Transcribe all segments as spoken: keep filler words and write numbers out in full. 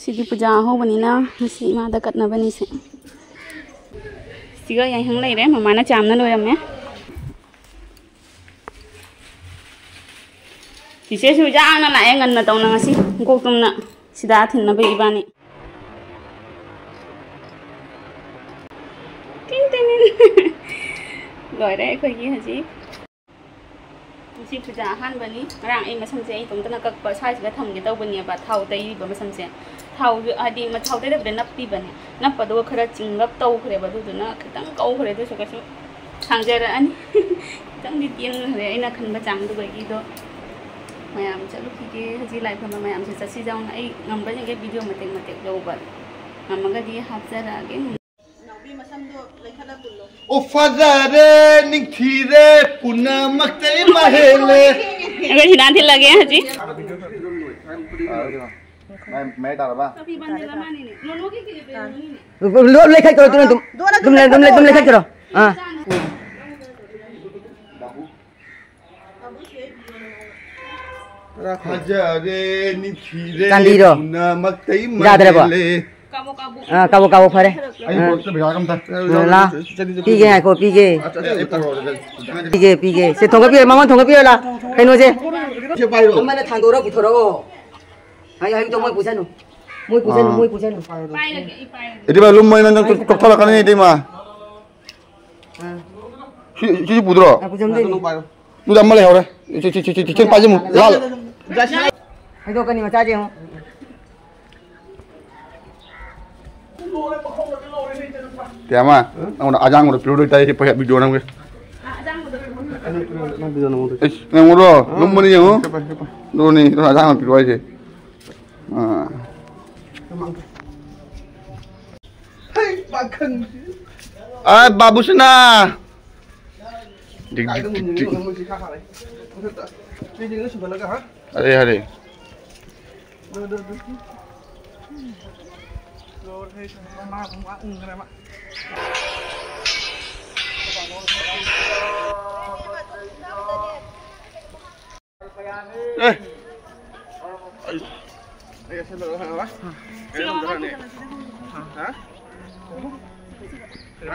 ꯁꯤꯗꯤ ꯄꯨꯖꯥ ꯑꯍꯧꯕꯅꯤꯅ ꯉꯁꯤ ꯏꯃꯥꯗ ꯀꯠꯅꯕꯅꯤꯁꯦ꯫ ꯁꯤꯒ ꯌꯥꯏꯍꯪ ꯂꯩꯔꯦ, ꯃꯃꯥꯅ ꯆꯥꯝꯅ ꯂꯣꯏꯔꯝꯃꯦ꯫ ꯆꯤꯆꯦꯁꯨ ꯌꯥꯡꯅ ꯂꯥꯛꯑꯦ, ꯉꯟꯅ ꯇꯧꯅ ꯉꯁꯤ ꯒꯣꯛ ꯇꯨꯝꯅ ꯁꯤꯗꯥ ꯊꯤꯟꯅꯕ ꯏꯕꯥꯅꯤ꯫ ꯇꯤꯡ ꯇꯤꯡ꯫ ꯂꯣꯏꯔꯦ ꯑꯩꯈꯣꯏꯒꯤ ꯍꯧꯖꯤꯛ꯫ ꯉꯁꯤ ꯄꯨꯖꯥ ꯑꯍꯥꯟꯕꯅꯤ꯫ ꯉꯔꯥꯡ ꯑꯩ ꯃꯁꯝꯁꯦ ꯑꯩ ꯏꯇꯣꯝꯇꯅ ꯀꯛꯄ, ꯁ꯭ꯋꯥꯏꯁꯤꯗ ꯊꯝꯒꯦ ꯇꯧꯕꯅꯦꯕ, ꯊꯥꯎ ꯇꯩꯔꯤꯕ ꯃꯁꯝꯁꯦ꯫ ꯊꯥꯎꯁꯨ ꯍꯥꯏꯗꯤ ꯃ-, ꯊꯥꯎ ꯇꯩꯗꯕꯤꯗ ꯅꯞꯄꯤꯕꯅꯦ꯫ ꯅꯞꯄꯗꯨꯒ ꯈꯔ ꯆꯤꯡꯂꯞ ꯇꯧꯈ꯭ꯔꯦꯕ, ꯑꯗꯨꯗꯨꯅ ꯈꯤꯇꯪ ꯀꯧꯈ꯭ꯔꯦ꯫ ꯑꯗꯨꯁꯨ ꯀꯩꯁꯨ ꯁꯥꯡꯖꯔꯛꯑꯅꯤ꯫ ꯈꯤꯇꯪꯗꯤ ꯇꯦꯟꯈ꯭ꯔꯦ ꯑꯩꯅ ꯈꯟꯕ ꯆꯥꯡꯗꯨꯗꯒꯤꯗꯣ꯫ ꯃꯌꯥꯝ ꯆꯠꯂꯨꯈꯤꯒꯦ꯫ ꯍꯧꯖꯤꯛ ꯂꯥꯏ ꯈꯨꯔꯨꯝꯕ ꯃꯌꯥꯝꯁꯦ ꯆꯠꯁꯤ ꯌꯥꯎꯅ ꯑꯩ ꯉꯝꯕꯁꯤꯡꯒꯩ ꯚꯤꯗꯤꯑꯣ ꯃꯇꯦꯛ ꯃꯇꯦꯛ ꯂꯧꯕ꯫ ꯉꯝꯃꯒꯗꯤ ꯍꯥꯞꯆꯔꯛꯑꯒꯦ꯫ ꯑꯣ ꯐꯖꯔꯦ, ꯅꯤꯡꯊꯤꯔꯦ, ꯄꯨꯝꯅꯃꯛꯇ ꯏꯃꯥ ꯍꯦꯜꯂꯦ꯫ ꯑꯩꯈꯣꯏ ꯁꯤꯗꯥꯟ ꯊꯤꯜꯂꯒꯦ ꯍꯧꯖꯤꯛ꯫ ꯃꯥꯏ, ꯃꯥꯏ ꯇꯥꯔꯕ? ꯂꯣꯏ ꯂꯩꯈꯠꯈ꯭ꯔꯣ, ꯑꯗꯨꯅ ꯑꯗꯨꯝ, ꯑꯗꯨꯝ ꯂꯩ-, ꯑꯗꯨꯝ ꯂꯩꯈꯠꯈ꯭ꯔꯣ꯫ ꯑꯥ꯫ ꯐꯖꯔꯦ, ꯅꯤꯡꯊꯤꯔꯦ, ꯆꯥꯟꯗꯤꯔꯣ? ꯄꯨꯝꯅꯃꯛꯇ ꯏꯃꯥ ꯌꯥꯗ꯭ꯔꯕꯣ? ꯍꯦꯜꯂꯦ꯫ ꯑꯥ, ꯀꯥꯕꯣꯛ, ꯀꯥꯕꯣꯛ, ꯐꯔꯦ꯫ ꯑꯩ ꯑꯥ꯫ ꯄꯣꯠꯇ ꯄꯩꯁꯥ ꯑꯝꯇ꯫ ꯑꯥ, ꯂꯥ꯫ ꯄꯤꯒꯦ, ꯉꯥꯏꯈꯣ, ꯄꯤꯒꯦ꯫ ꯑꯩ ꯄꯣꯔꯛꯑꯣ, ꯑꯗꯨꯗꯤ꯫ ꯄꯤꯒꯦ, ꯄꯤꯒꯦ꯫ ꯁꯦ, ꯊꯣꯡꯒꯠꯄꯤꯔꯣ, ꯃꯉꯣꯟ ꯊꯣꯡꯒꯠꯄꯤꯔꯣ, ꯂꯥ꯫ ꯀꯩꯅꯣꯁꯦ꯫ ꯁꯦ ꯄꯥꯏꯔꯣ꯫ ꯑꯃꯅ ꯊꯥꯡꯗꯣꯔꯛꯑꯣ, ꯄꯨꯊꯣꯔꯛꯑꯣ꯫ ꯍꯥꯏꯌꯣ, ꯍꯥꯏꯌꯣ, ꯃꯣꯏ ꯄꯨꯁꯅꯨ꯫ ꯃꯣꯏ ꯄꯨꯁꯅꯨ, ꯑꯥ꯫ ꯃꯣꯏ ꯄꯨꯁꯅꯨ꯫ ꯄꯥꯏꯔꯒꯦ, ꯑꯩ ꯄꯥꯏꯔꯒꯦ꯫ ꯏꯇꯩꯃ, ꯂꯨꯝꯕꯅꯤꯅ ꯅꯪ ꯇꯣꯛꯊꯣꯔꯛꯀꯅꯤ, ꯏꯇꯩꯃ꯫ ꯑꯥ꯫ ꯁꯤ, ꯁꯤ ꯄꯨꯗ꯭ꯔꯣ? ꯑꯥ, ꯄꯨꯁꯟꯗꯣꯏꯅꯤ꯫ ꯑꯗꯨ ꯑꯃ ꯂꯩꯍꯧꯔꯦ꯫ ꯁꯤ, ꯁꯤ, ꯁꯤ, ꯁꯤ, ꯁꯤ, ꯄꯥꯏꯁꯤꯜꯂꯨ꯫ ꯂꯥꯜꯂꯣ꯫ ꯍꯥꯏꯗꯣꯛꯀꯅꯤ ꯃꯆꯥꯁꯦ ꯑꯃꯨꯛ꯫ ꯇꯦꯃ, ꯅꯪꯉꯣꯟꯗ ꯑꯖꯥꯡꯕꯗꯣ ꯄꯤꯔꯨꯗꯣꯏ ꯇꯥꯏ, ꯁꯤ ꯄꯩꯁꯥ ꯚꯤꯗꯤꯑꯣ ꯅꯝꯒꯦ꯫ ꯅꯪ ꯚꯤꯗꯤꯑꯣ ꯅꯝꯃꯣ꯫ ꯑꯩꯁ, ꯌꯦꯡꯉꯨꯔꯣ? ꯑꯥ꯫ ꯂꯨꯝꯕꯅꯤ ꯌꯦꯡꯉꯨ꯫ ꯁꯦ, ꯄꯥꯏ, ꯁꯦ, ꯄꯥꯏ꯫ ꯑꯗꯨꯅꯤ, ꯑꯗꯨꯅ ꯑꯖꯥꯡꯕ ꯄꯤꯔꯛꯑꯣ ꯍꯥꯏꯁꯦ꯫ ꯑꯥ꯫ ꯑꯥ, ꯕꯥꯕꯨꯁꯅꯥ꯫ ꯗꯤꯛ, ꯗꯤꯛ, ꯗꯤꯛ, ꯗꯤꯛ꯫ ꯑꯔꯦ, ꯑꯔꯦ꯫ ꯑꯦ꯫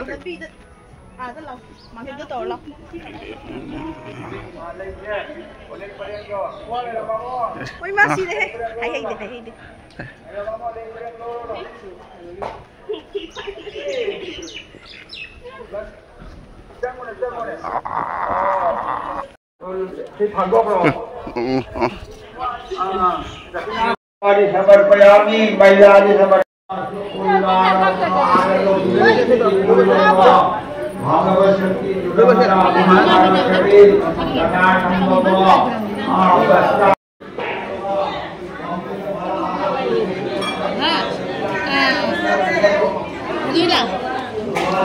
ꯂꯝꯕꯤꯗ ꯑꯥꯗ ꯂꯥꯎ꯫ ꯃꯥꯡꯖꯤꯟꯗ ꯇꯧꯔ ꯂꯥꯎ꯫ ꯍꯣꯏ, ꯃꯥ ꯁꯤꯔꯦꯍꯦ꯫ ꯍꯥꯏꯍꯩꯗꯦ, ꯍꯥꯏꯍꯩꯗꯦ꯫ ꯁꯤ ꯊꯥꯡꯗꯣꯛꯈ꯭ꯔꯣ꯫ ꯃꯥꯗꯤ ꯁꯃꯔꯄꯌꯥꯃꯤ, ꯃꯩꯂꯥꯗꯤ ꯁꯃꯔ-, ꯚꯒꯋ ꯁꯛꯇꯤ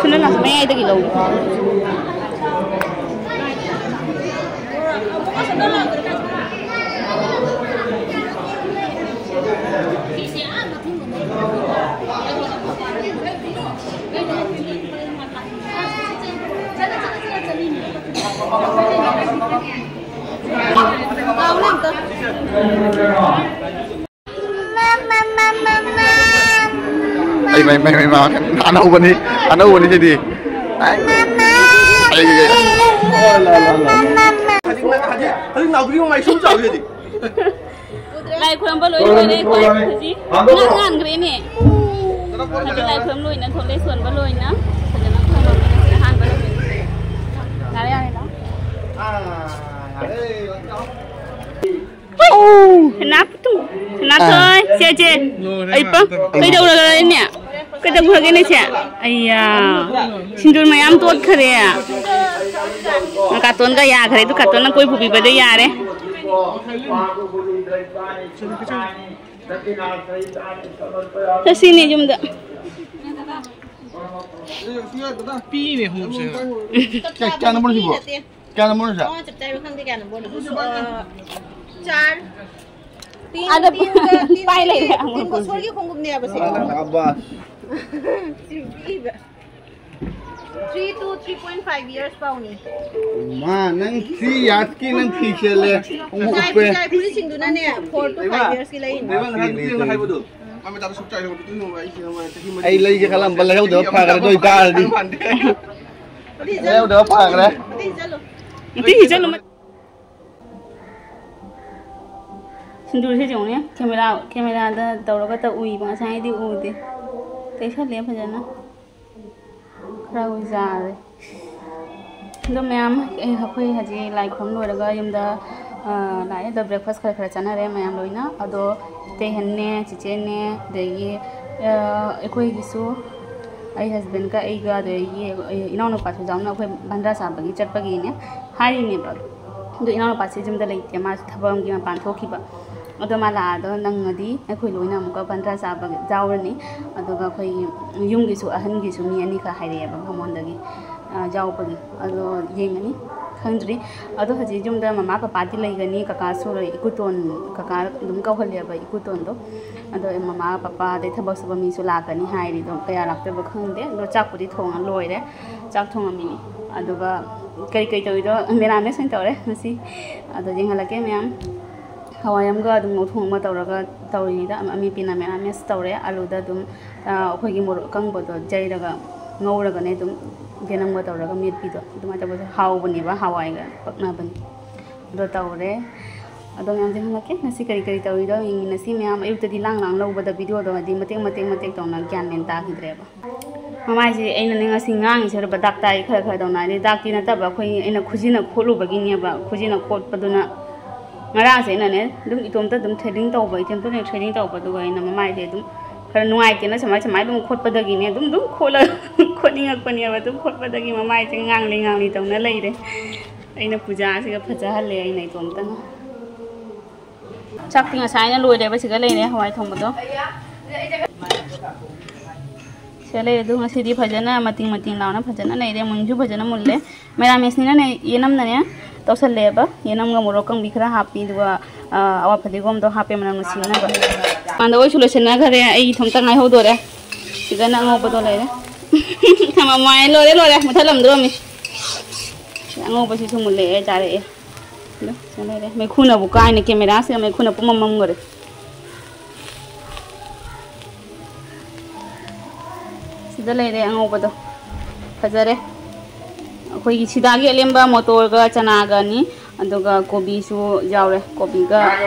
ꯁꯤꯅ ꯂꯥꯁ ꯃꯌꯥꯏꯗꯒꯤ ꯂꯧꯒꯦ꯫ ꯑꯩ ꯃꯩ, ꯃꯩ, ꯃꯩ, ꯃꯩ, ꯑꯅꯧꯕꯅꯤ, ꯑꯅꯧꯕꯅꯤ ꯁꯤꯗꯤ꯫ ꯑꯩ, ꯑꯩ, ꯑꯩ, ꯍꯧꯖꯤꯛ ꯅꯥꯎꯕꯤꯒꯤ ꯃꯃꯥꯏ ꯁꯨꯝ ꯆꯥꯎꯔꯤꯗꯤ꯫ ꯂꯥꯏ ꯈꯨꯔꯨꯝꯕ ꯂꯣꯏ ꯂꯣꯏꯔꯦ ꯑꯩꯈꯣꯏ ꯍꯧꯖꯤꯛ꯫ ꯉꯥꯟ ꯉꯥꯟꯈ꯭ꯔꯦꯅꯦ꯫ ꯍꯧꯖꯤꯛ ꯂꯥꯏ ꯈꯨꯔꯨꯝ ꯂꯣꯏꯅ ꯊꯣꯛꯂꯦ, ꯁꯣꯟꯕ ꯂꯣꯏꯅ꯫ ꯐꯖꯅ ꯈꯨꯔꯨꯝꯃꯝꯃꯦ ꯉꯁꯤ ꯑꯍꯥꯟꯕ ꯅꯨꯃꯤꯠ꯫ ꯌꯥꯔꯦ, ꯌꯥꯔꯦ, ꯂꯥꯎ꯫ ꯁꯅꯥꯄꯨꯇꯨ, ꯁꯅꯥꯊꯣꯏ, ꯁꯦ, ꯁꯦ꯫ ꯑꯩ ꯄ-, ꯀꯩꯗꯧꯔꯒꯦꯅꯦ? ꯀꯩꯗꯧꯈ꯭ꯔꯒꯦꯅꯦ ꯁꯦ? ꯑꯩꯌꯥ, ꯁꯤꯡꯖꯨ ꯃꯌꯥꯝ ꯇꯣꯠꯈ꯭ꯔꯦ꯫ ꯀꯥꯔꯇꯣꯟꯒ ꯌꯥꯈ꯭ꯔꯦ, ꯑꯗꯨ ꯀꯥꯔꯇꯣꯟꯅ ꯀꯣꯏ ꯄꯨꯕꯤꯕꯗ ꯌꯥꯔꯦ꯫ ꯆꯠꯁꯤꯅꯦ ꯌꯨꯝꯗ꯫ ꯄꯤꯅꯦ ꯈꯣꯡꯎꯞꯁꯦ꯫ ꯀꯌꯥ-, ꯀꯌꯥ ꯅꯝꯕꯔꯅꯣ ꯁꯤꯕꯣ? ꯀꯌꯥ ꯅꯝꯕꯔꯅꯣ ꯁꯦ? ꯑꯣ, ꯆꯞ ꯆꯥꯕ ꯈꯪꯗꯦ ꯀꯌꯥ ꯅꯝꯕꯔꯅꯣ꯫ ꯑ, ꯆꯥꯔ꯫ ꯇꯤꯟ, ꯑꯗ ꯇꯤꯟꯒ, ꯇꯤꯟ, ꯄꯥꯏ ꯂꯩꯔꯦ, ꯇꯤꯟ, ꯑꯃꯨꯛ ꯇꯤꯟ ꯀꯣꯁꯣꯔꯒꯤ ꯈꯣꯡꯎꯞꯅꯦꯕ ꯁꯦ꯫ ꯑꯕꯥꯁ꯫ ꯁꯤ ꯄꯤꯕ꯫ Three to three point five years ꯐꯥꯎꯅꯤ꯫ ꯃꯥ, ꯅꯪ three years ꯀꯤ ꯅꯪ ꯐꯤ ꯁꯦꯠꯂꯦ꯫ ꯈꯣꯡꯎꯞ ꯎꯞꯄꯦ꯫ ꯐꯨꯔꯤꯠꯁꯤꯡꯗꯨꯅꯅꯦ, four to five years ꯀꯤ ꯂꯩꯔꯤꯅꯤ꯫ ꯂꯩꯕ ꯉꯁꯥꯏ ꯅꯨꯄꯤ ꯑꯃꯅ ꯍꯥꯏꯕꯗꯣ꯫ ꯃꯃꯤꯠ ꯇꯥꯕ ꯁꯨꯛ ꯆꯥꯏ ꯍꯥꯏꯕꯗꯣ, ꯇꯨꯝ ꯅꯨꯡꯉꯥꯏ, ꯑꯩꯁꯦ ꯅꯨꯡꯉꯥꯏ, ꯆꯍꯤ ꯃꯔꯤ ꯑꯩ ꯂꯩꯒꯦ ꯈꯜꯂꯝꯕ ꯂꯩꯍꯧꯗꯕ ꯐꯈ꯭ꯔꯦ ꯑꯗꯨ ꯑꯣꯏꯇꯥꯔꯗꯤ꯫ ꯂꯩꯍꯧꯗꯕ ꯐꯈ꯭ꯔꯦ꯫ ꯅꯨꯡꯇꯤꯒꯤ ꯆꯠꯂꯨ꯫ ꯁꯤꯡꯖꯨꯁꯦ ꯌꯦꯡꯉꯨꯅꯦ, camera, camera ꯗ ꯇꯧꯔꯒ ꯇ ꯎꯏꯕ, ꯉꯁꯥꯏꯗꯤ ꯎꯗꯦ꯫ ꯇꯩꯁꯜꯂꯦ ꯐꯖꯅ꯫ ꯈꯔ ꯎꯏꯖꯥꯔꯦ꯫ ꯑꯗꯣ ꯃꯌꯥꯝ, ꯑꯩ, ꯑꯩꯈꯣꯏ ꯍꯧꯖꯤꯛ ꯂꯥꯏ ꯈꯨꯔꯨꯝ ꯂꯣꯏꯔꯒ ꯌꯨꯝꯗ, ꯑ, ꯂꯥꯛꯑꯦ꯫ ꯑꯗꯣ breakfast ꯈꯔ ꯈꯔ ꯆꯥꯅꯔꯦ ꯃꯌꯥꯝ ꯂꯣꯏꯅ꯫ ꯑꯗꯣ ꯏꯇꯩꯍꯟꯅꯦ, ꯆꯤꯆꯦꯅꯦ, ꯑꯗꯒꯤ, ꯑ, ꯑꯩꯈꯣꯏꯒꯤꯁꯨ, ꯑꯩ husband ꯀ ꯑꯩꯒ, ꯑꯗꯒꯤ ꯏꯅꯥꯎꯅꯨꯄꯥꯁꯨ ꯌꯥꯎꯅ ꯑꯩꯈꯣꯏ ꯚꯟꯗ꯭ꯔꯥ ꯆꯥꯕꯒꯤ ꯆꯠꯄꯒꯤꯅꯦ ꯍꯥꯏꯔꯤꯅꯦꯕ꯫ ꯑꯗꯣ ꯏꯅꯥꯎꯅꯨꯄꯥꯁꯤ ꯌꯨꯝꯗ ꯂꯩꯇꯦ, ꯃꯥꯁꯨ ꯊꯕꯛ ꯑꯃꯒꯤ ꯃꯄꯥꯟ ꯊꯣꯛꯈꯤꯕ꯫ ꯑꯗꯣ ꯃꯥ ꯂꯥꯛꯑꯒ ꯅꯪꯉꯗꯤ ꯑꯩꯈꯣꯏ ꯂꯣꯏꯅ ꯑꯃꯨꯛꯀ ꯚꯟꯗ꯭ꯔꯥ ꯆꯥꯕ ꯌꯥꯎꯔꯅꯤ꯫ ꯑꯗꯨꯒ ꯑꯩꯈꯣꯏꯒꯤ ꯌꯨꯝꯒꯤꯁꯨ, ꯑꯍꯟꯒꯤꯁꯨ ꯃꯤ ꯑꯅꯤꯈꯛ ꯍꯥꯏꯔꯛꯑꯦꯕ ꯃꯉꯣꯟꯗꯒꯤ, ꯑ, ꯌꯥꯎꯕꯒꯤ꯫ ꯑꯗꯣ ꯌꯦꯡꯉꯅꯤ, ꯈꯪꯗ꯭ꯔꯤ꯫ ꯑꯗꯣ ꯍꯧꯖꯤꯛ ꯌꯨꯝꯗ ꯃꯃꯥ ꯄꯄꯥꯗꯤ ꯂꯩꯒꯅꯤ, ꯀꯀꯥꯁꯨ ꯂꯩ, ꯏꯀꯨꯇꯣꯟ, ꯀꯀꯥ ꯑꯗꯨꯝ ꯀꯧꯍꯜꯂꯦꯕ ꯏꯀꯨꯇꯣꯟꯗꯣ꯫ ꯑꯗꯣ ꯃꯃꯥ ꯄꯄꯥ ꯑꯗꯩ ꯊꯕꯛ ꯁꯨꯕ ꯃꯤꯁꯨ ꯂꯥꯛꯀꯅꯤ ꯍꯥꯏꯔꯤ, ꯑꯗꯣ ꯀꯌꯥ ꯂꯥꯛꯇꯣꯏꯕ ꯈꯪꯗꯦ꯫ ꯑꯗꯣ ꯆꯥꯛꯄꯨꯗꯤ ꯊꯣꯡꯉ ꯂꯣꯏꯔꯦ, ꯆꯥꯛ ꯊꯣꯡꯉꯝꯃꯤꯅꯤ꯫ ꯑꯗꯨꯒ ꯀꯔꯤ ꯀꯔꯤ ꯇꯧꯔꯤꯗꯣ ꯃꯦꯔꯥꯃꯦꯁ ꯑꯣꯏꯅ ꯇꯧꯔꯦ ꯉꯁꯤ꯫ ꯑꯗꯣ ꯌꯦꯡꯍꯜꯂꯛꯀꯦ ꯃꯌꯥꯝ꯫ ꯍꯋꯥꯏ ꯑꯃꯒ ꯑꯗꯨꯝ ꯉꯧꯊꯣꯡ ꯑꯃ ꯇꯧꯔꯒ ꯇꯧꯔꯤꯉꯩꯗ ꯑꯃ-, ꯑꯃꯤꯄꯤꯅ ꯃꯦꯔꯥꯃꯦꯁ ꯇꯧꯔꯦ꯫ ꯑꯂꯨꯗ ꯑꯗꯨꯝ, ꯑ, ꯑꯩꯈꯣꯏꯒꯤ ꯃꯣꯔꯣꯛ ꯑꯀꯪꯕꯗꯣ ꯌꯩꯔꯒ ꯉꯧꯔꯒꯅꯦ ꯑꯗꯨꯝ ꯌꯦꯅꯝꯒ ꯇꯧꯔꯒ ꯃꯦꯠꯄꯤꯗꯣ, ꯑꯗꯨꯃꯥꯏꯅ ꯇꯧꯕꯁꯦ ꯍꯥꯎꯕꯅꯦꯕ, ꯍꯋꯥꯏꯒ ꯄꯛꯅꯕꯅꯤ꯫ ꯑꯗꯣ ꯇꯧꯔꯦ꯫ ꯑꯗꯣ ꯃꯌꯥꯝꯁꯦ ꯍꯪꯉꯛꯀꯦ, ꯉꯁꯤ ꯀꯔꯤ ꯀꯔꯤ ꯇꯧꯔꯤꯗꯣ ꯌꯦꯡꯃꯤꯟꯅꯁꯤ ꯃꯌꯥꯝ꯫ ꯑꯌꯨꯛꯇꯗꯤ ꯂꯥꯡ ꯂꯥꯡ ꯂꯧꯕꯗ video ꯗꯣ ꯍꯥꯏꯗꯤ ꯃꯇꯦꯛ ꯃꯇꯦꯛ ꯃꯇꯦꯛ ꯇꯧꯅ ꯒ꯭ꯌꯥꯟ ꯃꯦꯟ ꯇꯥꯈꯤꯗ꯭ꯔꯦꯕ꯫ ꯃꯃꯥꯏꯁꯦ ꯑꯩꯅꯅꯦ ꯉꯁꯤ ꯉꯥꯡꯉꯤꯁꯦ ꯍꯥꯏꯔꯕ ꯗꯥꯛ ꯇꯥꯏ ꯈꯔ ꯈꯔ ꯇꯧꯅ꯫ ꯍꯥꯏꯗꯤ ꯗꯥꯛꯇꯤ ꯅꯠꯇꯕ, ꯑꯩꯈꯣꯏ ꯑꯩꯅ ꯈꯨꯖꯤꯟꯅ ꯈꯣꯠꯂꯨꯕꯒꯤꯅꯦꯕ꯫ ꯈꯨꯖꯤꯟꯅ ꯈꯣꯠꯄꯗꯨꯅ ꯉꯔꯥꯡꯁꯦ ꯑꯩꯅꯅꯦ ꯑꯗꯨꯝ ꯏꯇꯣꯝꯇ ꯑꯗꯨꯝ threading ꯇꯧꯕ, ꯏꯇꯣꯝꯇꯅꯦ threading ꯇꯧꯕ꯫ ꯑꯗꯨꯒ ꯑꯩꯅ ꯃꯃꯥꯏꯁꯦ ꯑꯗꯨꯝ ꯈꯔ ꯅꯨꯡꯉꯥꯏꯇꯦꯅ ꯁꯨꯃꯥꯏ ꯁꯨꯃꯥꯏꯅ ꯑꯗꯨꯝ ꯈꯣꯠꯄꯗꯒꯤꯅꯦ ꯑꯗꯨꯝ ꯑꯗꯨꯝ ꯈꯣꯠꯂ ꯈꯣꯠꯅꯤꯡꯉꯛꯄꯅꯦꯕ꯫ ꯑꯗꯨꯝ ꯈꯣꯠꯄꯗꯒꯤ ꯃꯃꯥꯏꯁꯦ ꯉꯥꯡꯂꯤ ꯉꯥꯡꯂꯤ ꯇꯧꯅ ꯂꯩꯔꯦ꯫ ꯑꯩꯅ ꯄꯨꯖꯥꯁꯤꯒ ꯐꯖꯍꯜꯂꯦ ꯑꯩꯅ ꯏꯇꯣꯝꯇꯅ꯫ ꯆꯥꯛꯇꯤ ꯉꯁꯥꯏꯅ ꯂꯣꯏꯔꯦꯕ꯫ ꯁꯤꯗ ꯂꯩꯔꯦ ꯍꯋꯥꯏ ꯊꯣꯡꯕꯗꯣ꯫ ꯁꯤꯗ ꯂꯩꯔꯦ꯫ ꯑꯗꯨ ꯉꯁꯤꯗꯤ ꯐꯖꯅ ꯃꯇꯤꯡ ꯃꯇꯤꯡ ꯂꯥꯎꯅ ꯐꯖꯅ ꯂꯩꯔꯦ꯫ ꯃꯨꯟꯁꯨ ꯐꯖꯅ ꯃꯨꯜꯂꯦ꯫ ꯃꯦꯔꯥꯃꯦꯁꯅꯤꯅꯅꯦ ꯌꯦꯅꯝꯅꯅꯦ ꯇꯧꯁꯜꯂꯦꯕ꯫ ꯌꯦꯅꯝꯒ ꯃꯣꯔꯣꯛ ꯑꯀꯪꯕꯤ ꯈꯔ ꯍꯥꯞꯄꯤ, ꯑꯗꯨꯒ, ꯑ, ꯑꯋꯥ ꯐꯗꯤꯒꯣꯝꯗꯣ ꯍꯥꯞꯄꯦ ꯃꯅꯝ ꯅꯨꯡꯁꯤꯅꯕ꯫ ꯃꯄꯥꯟꯗ ꯑꯣꯏꯁꯨ ꯂꯣꯏꯁꯤꯟꯅꯈ꯭ꯔꯦ꯫ ꯑꯩ ꯏꯊꯣꯝꯇ ꯉꯥꯏꯍꯧꯗꯣꯔꯦ꯫ ꯁꯤꯗꯅ ꯑꯉꯧꯕꯗꯣ ꯂꯩꯔꯦ꯫ ꯊꯝꯃꯝꯃꯣ ꯍꯥꯏ꯫ ꯂꯣꯏꯔꯦ, ꯂꯣꯏꯔꯦ꯫ ꯃꯨꯊꯠꯂꯝꯗ꯭ꯔꯣꯃꯤ꯫ ꯑꯉꯧꯕꯁꯤꯁꯨ ꯃꯨꯜꯂꯛꯑꯦ, ꯆꯥꯔꯛꯑꯦ꯫ ꯑꯗꯣ ꯁꯤꯗ ꯂꯩꯔꯦ꯫ ꯃꯩꯈꯨꯅꯕꯨ ꯀꯥꯏꯅ, ꯀꯦꯃꯦꯔꯥꯁꯤꯒ ꯃꯩꯈꯨꯅ ꯄꯨꯝꯃꯝ ꯃꯝꯈꯔꯦ꯫ ꯁꯤꯗ ꯂꯩꯔꯦ ꯑꯉꯧꯕꯗꯣ꯫ ꯐꯖꯔꯦ꯫ ꯑꯩꯈꯣꯏꯒꯤ ꯁꯤꯗꯥꯒꯤ ꯑꯂꯦꯝꯕ ꯃꯣꯇꯣꯔꯒ ꯆꯅꯥꯒꯅꯤ꯫ ꯑꯗꯨꯒ ꯀꯣꯕꯤꯁꯨ ꯌꯥꯎꯔꯦ꯫ ꯀꯣꯕꯤꯒ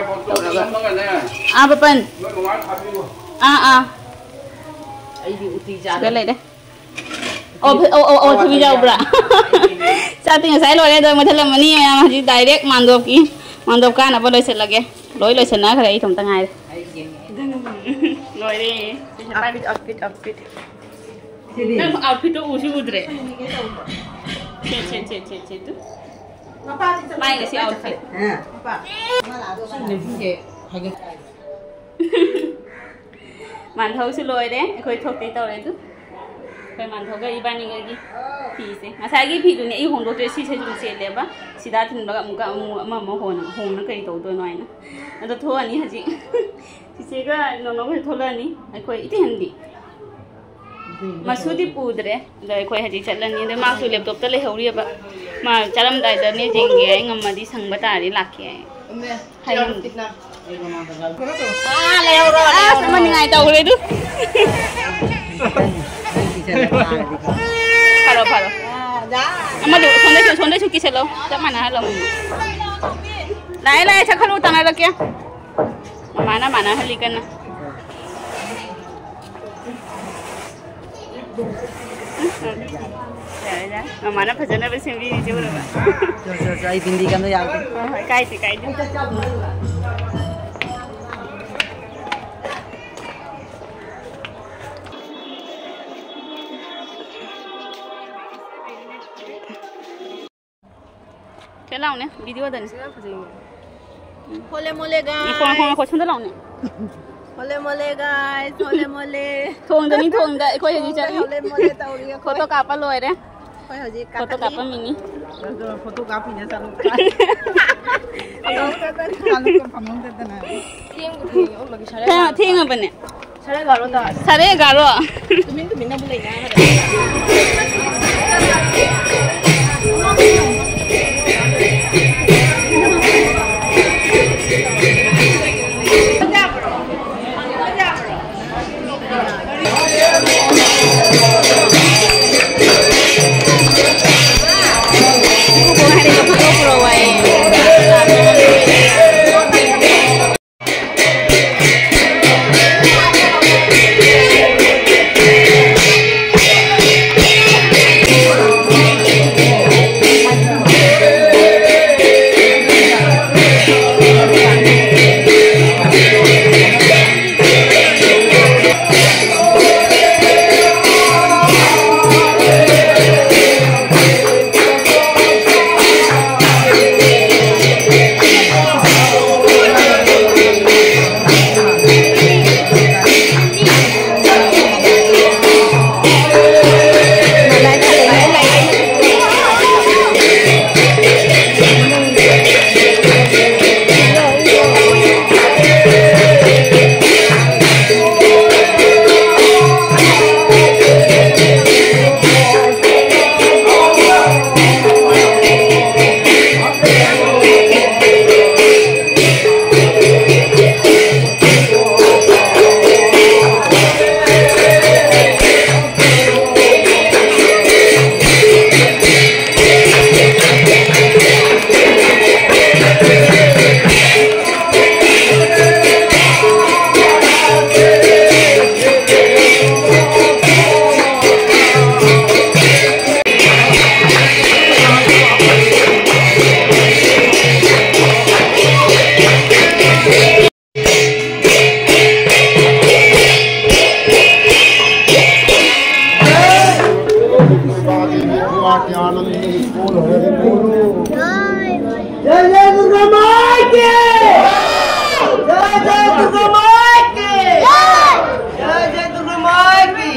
ꯇꯧꯔꯒ꯫ ꯑꯥ, ꯄꯄꯟ꯫ ꯑꯥ, ꯑꯥ꯫ ꯑꯩꯗꯤ ꯎꯇꯤ ꯆꯥꯗ ꯂꯩꯔꯦ꯫ ꯑꯣ, ꯐ-, ꯑꯣ, ꯑꯣ, ꯑꯣ, ꯊꯕꯤ ꯌꯥꯎꯕ꯭ꯔꯥ? ꯆꯥꯛꯇꯤ ꯉꯁꯥꯏ ꯂꯣꯏꯔꯦ, ꯑꯗꯣ ꯃꯨꯊꯠꯂꯝꯃꯅꯤ ꯃꯌꯥꯝ꯫ ꯍꯧꯖꯤꯛ ꯗꯥꯏꯔꯦꯛ ꯃꯥꯟꯗꯣꯞꯀꯤ, ꯃꯥꯟꯗꯣꯞ ꯀꯥꯅꯕ ꯂꯣꯏꯁꯤꯜꯂꯒꯦ꯫ ꯂꯣꯏ ꯂꯣꯏꯁꯤꯟꯅꯈ꯭ꯔꯦ, ꯑꯩ ꯏꯇꯣꯝꯇ ꯉꯥꯏꯔꯦ꯫ ꯂꯣꯏꯔꯦ꯫ Outfit, outfit, outfit. ꯁꯤꯗꯤ ꯅꯪ ꯑꯥꯎꯠꯐꯤꯠꯇꯣ ꯎꯁꯨ ꯎꯗ꯭ꯔꯦ꯫ ꯁꯦ, ꯁꯦ, ꯁꯦ, ꯁꯦ, ꯁꯦ, ꯇꯨ꯫ ꯃꯥꯏ ꯉꯁꯤ ꯑꯥꯎꯠꯐꯤꯠ꯫ ꯍꯥ? ꯃꯥꯟꯊꯧꯁꯨ ꯂꯣꯏꯔꯦ, ꯑꯩꯈꯣꯏ ꯊꯣꯛꯇꯦ ꯇꯧꯔꯦ ꯑꯗꯨ꯫ ꯑꯩꯈꯣꯏ ꯃꯥꯟꯊꯧꯒ ꯏꯕꯥꯅꯤꯒꯒꯤ ꯐꯤꯁꯦ꯫ ꯉꯁꯥꯏꯒꯤ ꯐꯤꯗꯨꯅꯦ ꯑꯩ ꯍꯣꯡꯗꯣꯛꯇ꯭ꯔꯦ, ꯁꯤꯁꯦ ꯑꯗꯨꯝ ꯁꯦꯠꯂꯦꯕ꯫ ꯁꯤꯗ ꯊꯤꯟꯕꯒ ꯑꯃꯨꯛꯀ ꯑꯃꯨꯛ ꯑꯃ ꯑꯃ ꯍꯣꯡꯅ, ꯍꯣꯡꯅ ꯀꯔꯤ ꯇꯧꯗꯣꯏꯅꯣ ꯍꯥꯏꯅ꯫ ꯑꯗꯣ ꯊꯣꯛꯑꯅꯤ ꯍꯧꯖꯤꯛ꯫ ꯆꯤꯆꯦꯒ ꯅꯣꯅꯣꯒꯁꯨ ꯊꯣꯛꯂꯛꯑꯅꯤ꯫ ꯑꯩꯈꯣꯏ ꯏꯇꯩꯍꯟꯗꯤ꯫ ꯃꯁꯨꯗꯤ ꯄꯨꯗ꯭ꯔꯦ꯫ ꯑꯗꯣ ꯑꯩꯈꯣꯏ ꯍꯧꯖꯤꯛ ꯆꯠꯂꯅꯤ꯫ ꯑꯗꯣ ꯃꯥꯁꯨ ꯂꯦꯞꯇꯣꯞꯇ ꯂꯩꯍꯧꯔꯤꯑꯕ꯫ ꯃꯥ ꯆꯠꯂꯝꯗꯥꯏꯗꯅꯦ ꯌꯦꯡꯒꯦ꯫ ꯑꯩ ꯉꯝꯃꯗꯤ ꯁꯪꯕ ꯇꯥꯔꯗꯤ ꯂꯥꯛꯀꯦ꯫ ꯍꯌꯦꯡ꯫ ꯑꯥ, ꯂꯩꯍꯧꯔꯣ, ꯑꯁ, ꯂꯩꯍꯧꯔꯣ꯫ ꯑꯃ ꯅꯤꯡꯉꯥꯏ ꯇꯧꯈ꯭ꯔꯦ ꯑꯗꯨ꯫ ꯐꯔꯣ, ꯐꯔꯣ꯫ ꯑꯃꯗꯨ ꯁꯣꯝꯗꯩꯁꯨ, ꯁꯣꯝꯗꯩꯁꯨ ꯀꯤꯁꯜꯂꯣ꯫ ꯆꯞ ꯃꯥꯟꯅꯍꯜꯂꯣ꯫ ꯂꯥꯛꯑꯦ, ꯂꯥꯛꯑꯦ, ꯁꯛ ꯈꯜꯂꯨ ꯇꯥꯟꯅꯔꯛꯀꯦ꯫ ꯃꯃꯥꯅ ꯃꯥꯟꯅꯍꯜꯂꯤ ꯀꯟꯅ꯫ ꯌꯥꯔꯦ, ꯌꯥꯔꯦ꯫ ꯃꯃꯥꯅ ꯐꯖꯅꯕ ꯁꯦꯝꯕꯤꯔꯤꯁꯦ ꯎꯔꯕ? ꯆꯣ, ꯆꯣ, ꯆꯣ, ꯑꯩ ꯕꯤꯟꯗꯤꯒ ꯑꯝꯇ ꯌꯥꯎꯗꯦ꯫ ꯍꯣꯏ, ꯍꯣꯏ, ꯀꯥꯏꯗꯦ, ꯀꯥꯏꯗꯦ꯫ ꯆꯦ ꯂꯥꯎꯅꯦ, ꯚꯤꯗꯤꯑꯣꯗꯅꯦ꯫ ꯍꯣꯂꯦ ꯃꯣꯂꯦ ꯉꯥꯏꯈꯣ, ꯉꯥꯏꯈꯣ, ꯉꯥꯏꯈꯣ, guys꯫ ꯁꯣꯝꯗ ꯂꯥꯎꯅꯦ꯫ ꯍꯣꯂꯦ ꯃꯣꯂꯦ guys, ꯍꯣꯂꯦ ꯃꯣꯂꯦ꯫ ꯊꯣꯡꯗꯅꯤ, ꯊꯣꯡꯗ꯫ ꯑꯩꯈꯣꯏ ꯍꯧꯖꯤꯛ ꯊꯣꯡꯗ ꯆꯠꯂꯤ꯫ ꯍꯣꯂꯦ ꯃꯣꯂꯦ ꯇꯧꯔꯤ ꯑꯩꯈꯣꯏ꯫ ꯐꯣꯇꯣ ꯀꯥꯞꯄ ꯂꯣꯏꯔꯦ꯫ ꯑꯩꯈꯣꯏ ꯍꯧꯖꯤꯛ ꯐꯣꯇꯣ ꯀꯥꯈꯠꯂꯤ꯫ ꯀꯥꯞꯄꯝꯃꯤꯅꯤ꯫ ꯑꯗꯣ ꯐꯣꯇꯣ ꯀꯥꯞꯄꯤꯅꯦ ꯆꯠꯂꯨ꯫ ꯆꯠꯂꯨ ꯐꯝꯃꯝꯗꯗꯅ꯫ ꯊꯦꯡꯕꯨ ꯊꯦꯡꯉꯦ, ꯑꯣ, ꯃꯥꯒꯤ ꯁꯥꯔꯦ꯫ ꯊꯦꯡ-, ꯊꯦꯡꯉꯕꯅꯦ꯫ ꯁꯥꯔꯦ ꯒꯥꯔꯣ꯫ ꯇꯨꯃꯤꯟ ꯇꯨꯃꯤꯟꯅꯕꯨ ꯂꯩꯅ꯫ जय जय दुर्गा माई की। जय जय दुर्गा माई की। जय जय दुर्गा माई की।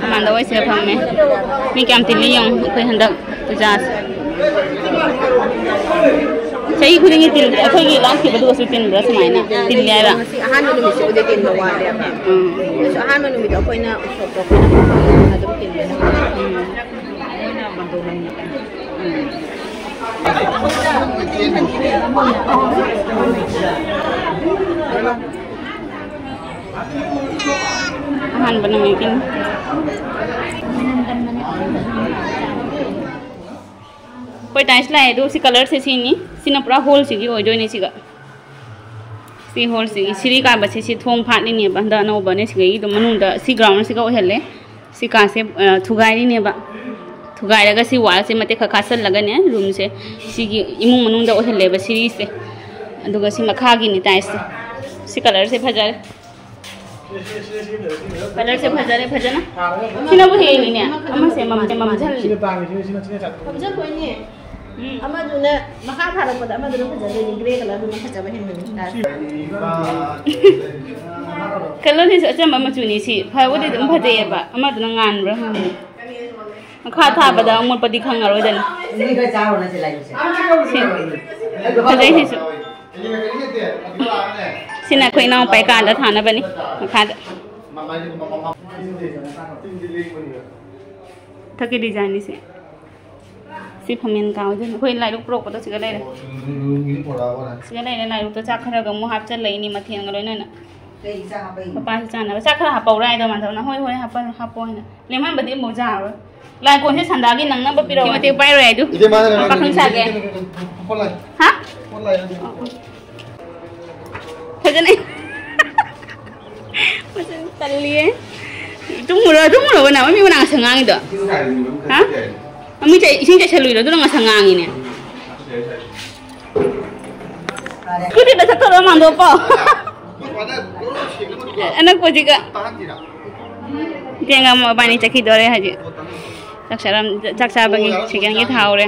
ꯑꯃꯥꯟꯗ ꯍꯣꯏꯁꯤꯗ ꯐꯝꯃꯦ꯫ ꯃꯤ ꯀꯌꯥꯝ ꯇꯤꯜꯂꯤ ꯌꯦꯡꯉꯨ ꯑꯩꯈꯣꯏ ꯍꯟꯗꯛ ꯄꯨꯖꯥꯁꯦ꯫ ꯆꯍꯤ ꯈꯨꯗꯤꯡꯒꯤ ꯇꯤꯜ-, ꯑꯩꯈꯣꯏꯒꯤ ꯂꯥꯛꯈꯤꯕꯗꯨꯒꯁꯨ ꯇꯤꯟꯕ꯭ꯔꯥ ꯁꯨꯃꯥꯏꯅ? ꯇꯤꯜꯂꯦ ꯍꯥꯏꯔꯣ? ꯉꯁꯤ ꯑꯍꯥꯟꯕ ꯅꯨꯃꯤꯠꯁꯤꯕꯨꯗꯤ ꯇꯤꯟꯕ ꯋꯥꯠꯂꯦꯕ꯫ ꯎꯝ꯫ ꯑꯗꯨꯁꯨ ꯑꯍꯥꯟꯕ ꯅꯨꯃꯤꯠꯇꯣ ꯑꯩꯈꯣꯏꯅ ꯎꯁꯣꯞꯇꯣ ꯑꯩꯈꯣꯏꯅ ꯑꯗꯨꯝ ꯇꯤꯟꯕꯅꯦ꯫ ꯎꯝ꯫ ꯑꯍꯥꯟꯕ ꯅꯨꯃꯤꯠꯀꯤꯅꯤ꯫ ꯍꯣꯏ, tiles ꯂꯥꯛꯑꯦ꯫ ꯑꯗꯣ ꯁꯤ colourꯁꯦ ꯁꯤꯅꯤ꯫ ꯁꯤꯅ ꯄꯨꯔꯥ hallꯁꯤꯒꯤ ꯑꯣꯏꯗꯣꯏꯅꯦ꯫ ꯁꯤꯒ ꯁꯤ hallꯁꯤꯒꯤ ꯁꯤꯔꯤ ꯀꯥꯕꯁꯦ ꯁꯤ ꯊꯣꯡ ꯐꯥꯠꯂꯤꯅꯦꯕ꯫ ꯍꯟꯗꯛ ꯑꯅꯧꯕꯅꯦ꯫ ꯁꯤꯒ ꯑꯗꯨꯝ ꯃꯅꯨꯡꯗ ꯁꯤ groundꯁꯤꯒ ꯑꯣꯏꯍꯜꯂꯦ꯫ ꯁꯤ ꯀꯥꯁꯦ, ꯑ, ꯊꯨꯒꯥꯏꯔꯤꯅꯦꯕ꯫ ꯊꯨꯒꯥꯏꯔꯒ ꯁꯤ wallꯁꯦ ꯃꯇꯦꯛ ꯈꯔ ꯈꯥꯁꯜꯂꯒꯅꯦ, roomꯁꯦ ꯁꯤꯒꯤ ꯏꯃꯨꯡ ꯃꯅꯨꯡꯗ ꯑꯣꯏꯍꯜꯂꯦꯕ ꯁꯤꯔꯤꯁꯦ꯫ ꯑꯗꯨꯒ ꯁꯤ ꯃꯈꯥꯒꯤꯅꯤ tiles꯫ ꯁꯤ colourꯁꯦ ꯐꯖꯔꯦ꯫ Colourꯁꯦ ꯐꯖꯔꯦ ꯐꯖꯅ꯫ ꯁꯤꯅꯕꯨ ꯍꯦꯜꯂꯤꯅꯦ꯫ ꯑꯃꯁꯦ ꯃꯝ-, ꯃꯝꯁꯤꯜꯂꯤ꯫ ꯁꯤꯅ ꯇꯥꯡꯉꯤ, ꯁꯤꯅ, ꯁꯤꯅ, ꯁꯤꯅ ꯆꯥꯊꯣꯛ꯫ ꯃꯝꯁꯤꯜꯂꯣꯏꯅꯦ꯫ ꯎꯝ꯫ ꯑꯃꯗꯨꯅ ꯃꯈꯥ ꯊꯥꯔꯛꯄꯗ ꯑꯃꯗꯨꯅ ꯐꯖꯗꯣꯏꯅꯤ, grey colourꯗꯨꯅ ꯐꯖꯕ ꯍꯦꯟꯕꯅꯤ꯫ Colourꯁꯤꯁꯨ ꯑꯆꯝꯕ ꯃꯆꯨꯅꯤ꯫ ꯁꯤ ꯐꯕꯨꯗꯤ ꯑꯗꯨꯝ ꯐꯖꯩꯌꯦꯕ, ꯑꯃꯗꯨꯅ ꯉꯥꯟꯕ꯭ꯔꯥ ꯈꯪꯗꯦ꯫ ꯃꯈꯥ ꯊꯥꯕꯗ ꯑꯃꯣꯠꯄꯗꯤ ꯈꯪꯉꯔꯣꯏꯗꯅ꯫ ꯁꯤ ꯐꯖꯩ ꯁꯤꯁꯨ꯫ ꯁꯤꯅ ꯑꯩꯈꯣꯏ ꯏꯅꯥꯎꯄꯥꯒꯤ ꯀꯥꯗ ꯊꯥꯅꯕꯅꯤ꯫ ꯃꯈꯥꯗ꯫ ꯃꯊꯛꯀꯤ designꯅꯤꯁꯦ꯫ ꯁꯤ ꯐꯝꯃꯦꯟ ꯀꯥ ꯑꯣꯏꯗꯣꯏꯅꯤ꯫ ꯑꯩꯈꯣꯏ ꯂꯥꯏꯔꯨꯛ ꯄꯨꯔꯛꯄꯗꯣ ꯁꯤꯒ ꯂꯩꯔꯦ꯫ ꯁꯤꯒ ꯂꯩꯔꯦ꯫ ꯂꯥꯏꯔꯨꯛꯇ ꯆꯥꯛ ꯈꯔꯒ ꯑꯃꯨꯛ ꯍꯥꯞꯆꯜꯂꯛꯏꯅꯤ, ꯃꯊꯦꯜꯒ ꯂꯣꯏꯅꯅ꯫ ꯀꯩ ꯆꯥ ꯍꯥꯞꯄꯛꯏꯅꯣ? ꯄꯄꯥꯁꯨ ꯆꯥꯅꯕ꯫ ꯆꯥꯛ ꯈꯔ ꯍꯥꯞꯄꯧꯔꯥ ꯍꯥꯏꯗꯣ ꯃꯥꯟꯗꯧꯅ꯫ "ꯍꯣꯏ, ꯍꯣꯏ, ꯍꯥꯞꯄ-, ꯍꯥꯞꯄꯣ" ꯍꯥꯏꯅ꯫ ꯂꯦꯝꯍꯟꯕꯗꯤ ꯑꯃꯨꯛ ꯆꯥꯔꯔꯣꯏ꯫ ꯂꯥꯏ ꯀꯣꯟꯁꯦ ꯁꯟꯗꯥꯒꯤ ꯅꯪꯅꯕ ꯄꯤꯔꯛꯑꯣ꯫ ꯁꯤ ꯃꯇꯦꯛ ꯄꯥꯏꯔꯣꯏ ꯍꯥꯏꯗꯨ꯫ ꯏꯆꯦ, ꯃꯥꯅ ꯄꯥꯈꯪ ꯁꯥꯒꯦ꯫ ꯍꯣ ꯂꯥꯏ꯫ ꯍꯥ? ꯍꯣ ꯂꯥꯏ꯫ ꯐꯖꯅ꯫ ꯃꯁꯤ ꯇꯜꯂꯤꯌꯦ꯫ ꯇꯨꯝꯃꯨꯔꯣ, ꯇꯨꯝꯃꯨꯔꯣ ꯅꯪ꯫ ꯃꯤ ꯃꯅꯥ ꯉꯁꯪ ꯉꯥꯡꯉꯤꯗꯣ꯫ ꯍꯥ? ꯃꯃꯤꯠ ꯆꯥꯏ-, ꯏꯁꯤꯡ ꯆꯥꯏꯁꯜꯂꯨꯏꯔꯣ? ꯑꯗꯨꯅ ꯉꯁꯪ ꯉꯥꯡꯉꯤꯅꯦ꯫ ꯁ꯭ꯀꯨꯇꯤꯗ ꯆꯠꯊꯣꯔꯣ, ꯃꯥꯟꯗꯣꯞꯄꯣ꯫ ꯑꯅꯛꯄꯁꯤꯒ꯫ ꯏꯇꯦꯡ ꯑꯃ ꯃꯕꯥꯅꯤ ꯆꯠꯈꯤꯗꯣꯔꯦ ꯍꯧꯖꯤꯛ꯫ ꯆꯥꯛ ꯆꯥꯔꯝ-, ꯆꯥꯛ ꯆꯥꯕꯒꯤ ꯁꯦꯀꯦꯟꯒꯤ ꯊꯥꯍꯧꯔꯦ꯫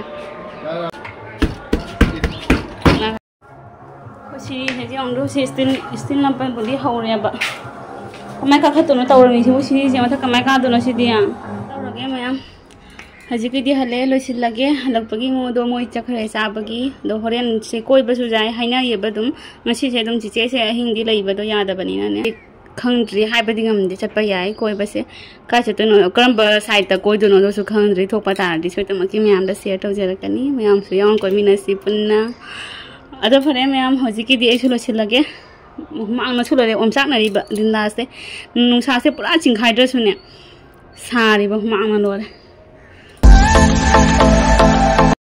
ꯑꯩꯈꯣꯏ ꯁꯤꯔꯤꯁꯦ ꯌꯦꯡꯉꯨ, ꯁꯤ ꯏꯁꯇꯤꯜ, ꯏꯁꯇꯤꯜ ꯅꯞꯄꯕꯨꯗꯤ ꯍꯧꯔꯦꯕ꯫ ꯀꯃꯥꯏ ꯀꯥꯈꯠꯇꯣꯏꯅꯣ ꯇꯧꯔꯝꯃꯤꯁꯤꯕꯨ? ꯁꯤꯔꯤꯁꯦ ꯃꯊꯛ ꯀꯃꯥꯏ ꯀꯥꯗꯣꯏꯅꯣ ꯁꯤꯗꯤ? ꯇꯧꯔꯒꯦ ꯃꯌꯥꯝ꯫ ꯍꯧꯖꯤꯛꯀꯤꯗꯤ ꯍꯜꯂꯛꯑꯦ, ꯂꯣꯏꯁꯤꯜꯂꯒꯦ꯫ ꯍꯜꯂꯛꯄꯒꯤ ꯃꯣꯗꯣ ꯃꯣꯏ ꯆꯠꯈ꯭ꯔꯦ ꯆꯥꯕꯒꯤ꯫ ꯑꯗꯣ ꯍꯣꯔꯦꯟꯁꯦ ꯀꯣꯏꯕꯁꯨ ꯌꯥꯏ ꯍꯥꯏꯅꯩꯌꯦꯕ ꯑꯗꯨꯝ꯫ ꯉꯁꯤꯁꯦ ꯑꯗꯨꯝ ꯆꯤꯆꯦꯁꯦ ꯑꯍꯤꯡꯗꯤ ꯂꯩꯕꯗꯣ ꯌꯥꯗꯕꯅꯤꯅꯅꯦ꯫ ꯈꯪꯗ꯭ꯔꯤ, ꯍꯥꯏꯕꯗꯤ ꯉꯝꯗꯦ꯫ ꯆꯠꯄ ꯌꯥꯏ ꯀꯣꯏꯕꯁꯦ꯫ ꯀꯥꯏ ꯆꯠꯇꯣꯏꯅꯣ, ꯀꯔꯝꯕ ꯁꯥꯏꯠꯇ ꯀꯣꯏꯗꯣꯏꯅꯣꯗꯨꯁꯨ ꯈꯪꯗ꯭ꯔꯤ꯫ ꯊꯣꯛꯄ ꯇꯥꯔꯗꯤ ꯁꯣꯏꯗꯅꯃꯛꯀꯤ ꯃꯌꯥꯝꯗ ꯁꯤꯌꯔ ꯇꯧꯖꯔꯛꯀꯅꯤ꯫ ꯃꯌꯥꯝꯁꯨ ꯌꯥꯎꯅ ꯀꯣꯏꯃꯤꯟꯅꯁꯤ ꯄꯨꯟꯅ꯫ ꯑꯗꯣ ꯐꯔꯦ ꯃꯌꯥꯝ, ꯍꯧꯖꯤꯛꯀꯤꯗꯤ ꯑꯩꯁꯨ ꯂꯣꯏꯁꯤꯜꯂꯒꯦ꯫ ꯍꯨꯃꯥꯡꯅꯁꯨ ꯂꯣꯏꯔꯦ, ꯑꯣꯝꯆꯥꯛꯅꯔꯤꯕ ꯂꯤꯟꯗꯥꯁꯦ꯫ ꯅꯨꯡꯁꯥꯁꯦ ꯄꯨꯔꯥ ꯆꯤꯡꯈꯥꯏꯗ꯭ꯔꯁꯨꯅꯦ, ꯁꯥꯔꯤꯕ ꯍꯨꯃꯥꯡꯅ ꯂꯣꯏꯔꯦ꯫